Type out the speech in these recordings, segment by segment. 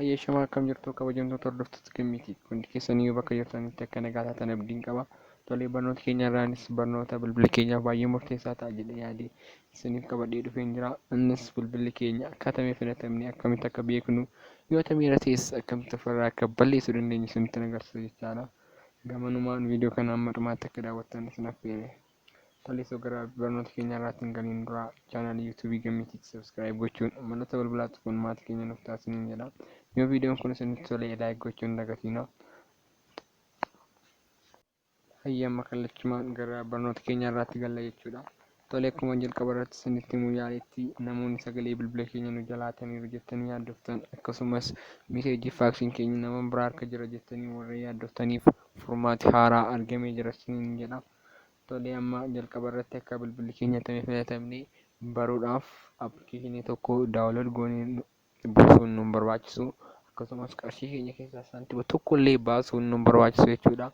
Hayyee shamaa akkam jirtu kabajamtoota hordoftoota gammiiti. Hundi keessaniyyuu bakka jirtanitti akka nagaa taatan abdiin qaba. Tolee barnoota keenya irraanis barnoota bilbila keenyaaf baay'ee murteessaa ta'a jedhee yaadee isiniif qabadhee dhufeen jira. Innis bilbilli keenya akka hatamee fi hin hatamne akkamitti akka beeknu yoo hatameera ta'es akkamitti ofirraa akka balleessuu dandeenyu isinitti agarsiisa jechaadha. Gamanumaan viidiyoo kana hamma dhumaatti akka daawwattan isin affeere. Tolee osoo gara barnoota keenya irraatti hin galiin dura chaanaalii yuutuubii Gammiitiitti subscribe gochuun mallattoo bilbilaa tuquun maatii keenya nuuf taasisaniin jedha. Yoo viidiyoon kun isinitti tole like gochuun hin dagatinaa. Hayyee amma kallachumaan gara barnoota keenya irraatti galla jechuudha. Tole akkuma jalqaba irratti isinitti himuu yaaletti namoonni sagalee bilbila keenya nu jalaataniiru jettanii yaaddoftan akkasumas miseejii faaksiin keenya nama biraa harka jira jettanii warra yaaddoftaniif furmaati haaraa argamee jira isiniin jedha. Tole amma jalqaba irratti akka bilbilli keenya hatamee filatamne baruudhaaf appilikeeshinii tokko daawunlood goonee buusuun nu barbaachisu akkasumas qarshii keenya keessaa saantima tokko illee baasuun nu barbaachisu jechuudha.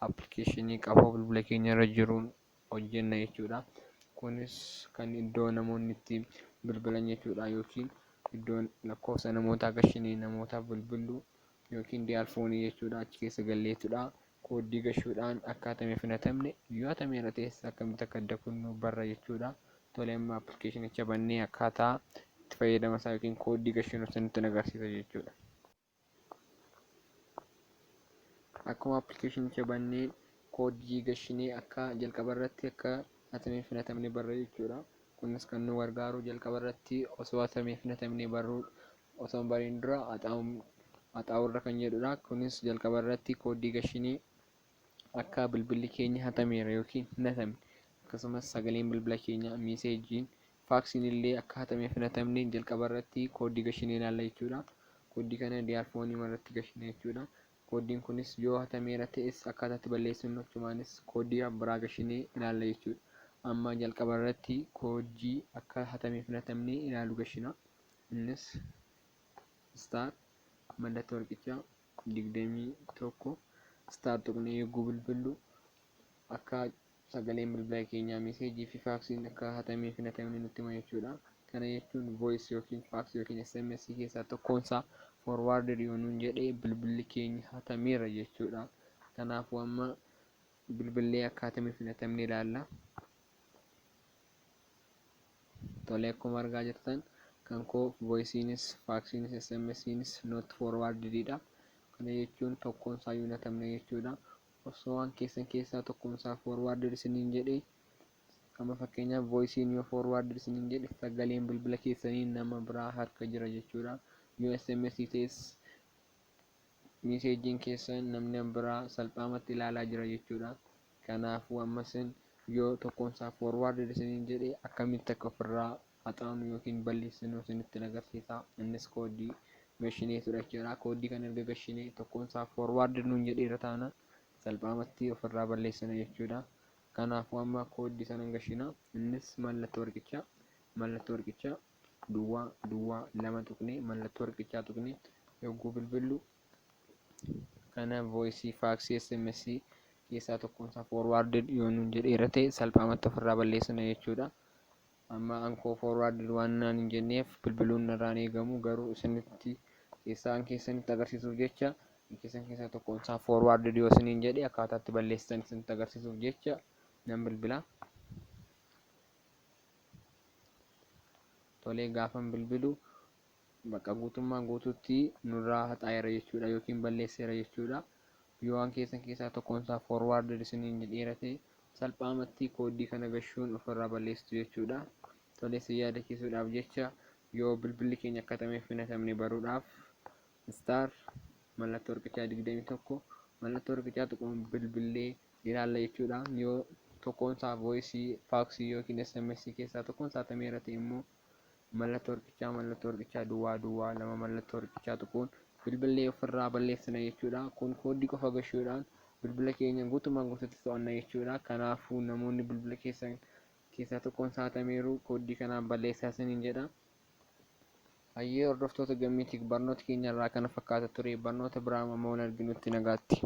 Appilikeeshinii qafoo bilbila keenya irra jiruun hojjenna jechuudha. Kunis kan iddoo namoonni itti bilbilan jechuudha yookiin iddoo lakkoofsa namootaa gashinee namootaaf bilbillu yookiin diyaal foonii jechuudha achi keessa galleetudha. Kooddii gashuudhaan akka hatamee fi hin hatamne yoo hatameera ta'es akkamitti akka adda kunnu barra jechuudha. Tole amma appilikeeshinicha bannee akkaataa itti fayyadama isaa yookiin kooddii gashinu isinitti agarsiisa jechuudha. Akkuma appilikeeshinicha bannee kooddii gashinee akka jalqaba irratti akka hatamee fi hin hatamne barra jechuudha. Kunis kan nu gargaaru jalqaba irratti osoo hatamee fi hin hatamne barruu osoo hin bariin dura haxaa'urra kan jedhudha. Kunis jalqaba irratti kooddii gashinee akka bilbilli keenya hatameera yookiin hin hatamne akkasumas sagaleen bilbila keenyaa miiseejiin faaksiin illee akka hatamee fi hin hatamne jalqaba irratti kooddii gashinee ilaalla jechuudha. Kooddii kana diyaal foonii irratti gashina jechuudha. Kooddiin kunis yoo hatameera ta'es akkaataa itti balleessinu achumaanis kooddii biraa gashinee ilaalla jechuudha. Amma jalqaba irratti kooddii akka hatamee fi hin hatamne ilaalu gashina. Innis star mallattoo riqichaa 21 star tuqnee yogguu bilbillu akka sagaleen bilbila keenyaa meseejii fi faaksiin akka hatamee fi hin hatamne nutti hima jechuudha. Kana jechuun voice yookiin fax yookiin SMS keessaa tokkoonsaa forwarded yoo nuun jedhe bilbilli keenya hatameera jechuudha. Kanaafuu amma bilbillee akka hatamee fi hin hatamne ilaalla. Tole akkuma argaa jirtan kan koo voisiinis faaksiinis SMSiinis not forwarded dha. Kana jechuun tokkoon isaa hin hatamne jechuudha. Osoo waan keessan keessaa tokkoon isaa forwarded isiniin jedhe amma fakkeenyaaf voisiin yoo forwarded isiniin jedhe sagaleen bilbila keessanii nama biraa harka jira jechuudha. Yoo SMS ta'es miseejiin keessan namni biraa salphaamatti ilaalaa jira jechuudha. Kanaafuu ammasin yoo tokkoon isaa forwarded isiniin jedhe akkamitti akka ofirraa haxaanu yookiin balleessinu isinitti agarsiisa. Innis kooddii gashineetudha jechuudha. Kooddii kana erga gashinee tokkoon isaa forwarded nuun jedheera taana salphaamatti ofirraa balleessina jechuudha. Kanaafuu amma kooddii sana gashina. Innis mallattoo riqichaa duwwaa duwwaa 2 tuqnee mallattoo riqichaa tuqnee yogguu bilbillu kana voisii faaksii SMS keessaa tokkoon isaa forwarded yoo nuun jedheera ta'e salphaamatti ofirraa balleessina jechuudha. Amma ankoo forwarded waan naan hin jenneef bilbiluun narraan eegamu garuu isinitti keessaan keessanitti agarsiisuuf jecha keessan keessaa tokkoon isaa forwarded yoo isiniin jedhe akkaataa itti balleessitan isinitti agarsiisuuf jecha nan bilbila. Tolee gaafan bilbilu bakka guutummaa guutuutti nurraa haxaa'eera jechuudha yookiin balleesseera jechuudha. Yoo waan keessan keessaa tokkoon isaa forwarded isiniin jedheera ta'e salphaamatti kooddii kana gashuun ofirraa balleessitu jechuudha. Tolee isin yaadachiisuudhaaf jecha yoo bilbilli keenya akka hatamee fi hin hatamne baruudhaaf star mallattoo riqichaa 21 mallattoo riqichaa tuquun bilbillee ilaalla jechuudha. Yoo tokkoon isaa voisii, faaksii yookiin SMS keessaa tokkoon isaa hatameera ta'e immoo mallattoo riqichaa duwwaa duwwaa 2 mallattoo riqichaa tuquun bilbillee ofirraa balleessina jechuudha. Kun kooddii qofa gashuudhaan bilbila keenya guutummaan guutuutti to'anna jechuudha. Kanaafuu namoonni bilbila keessan keessaa tokkoon isaa hatameeru kooddii kanaan balleessaa isiniin jedha. Hayyee hordoftoota Gammiitiif barnoota keenya irraa kana fakkaata ture. Barnoota biraa amma wal arginutti nagaatti.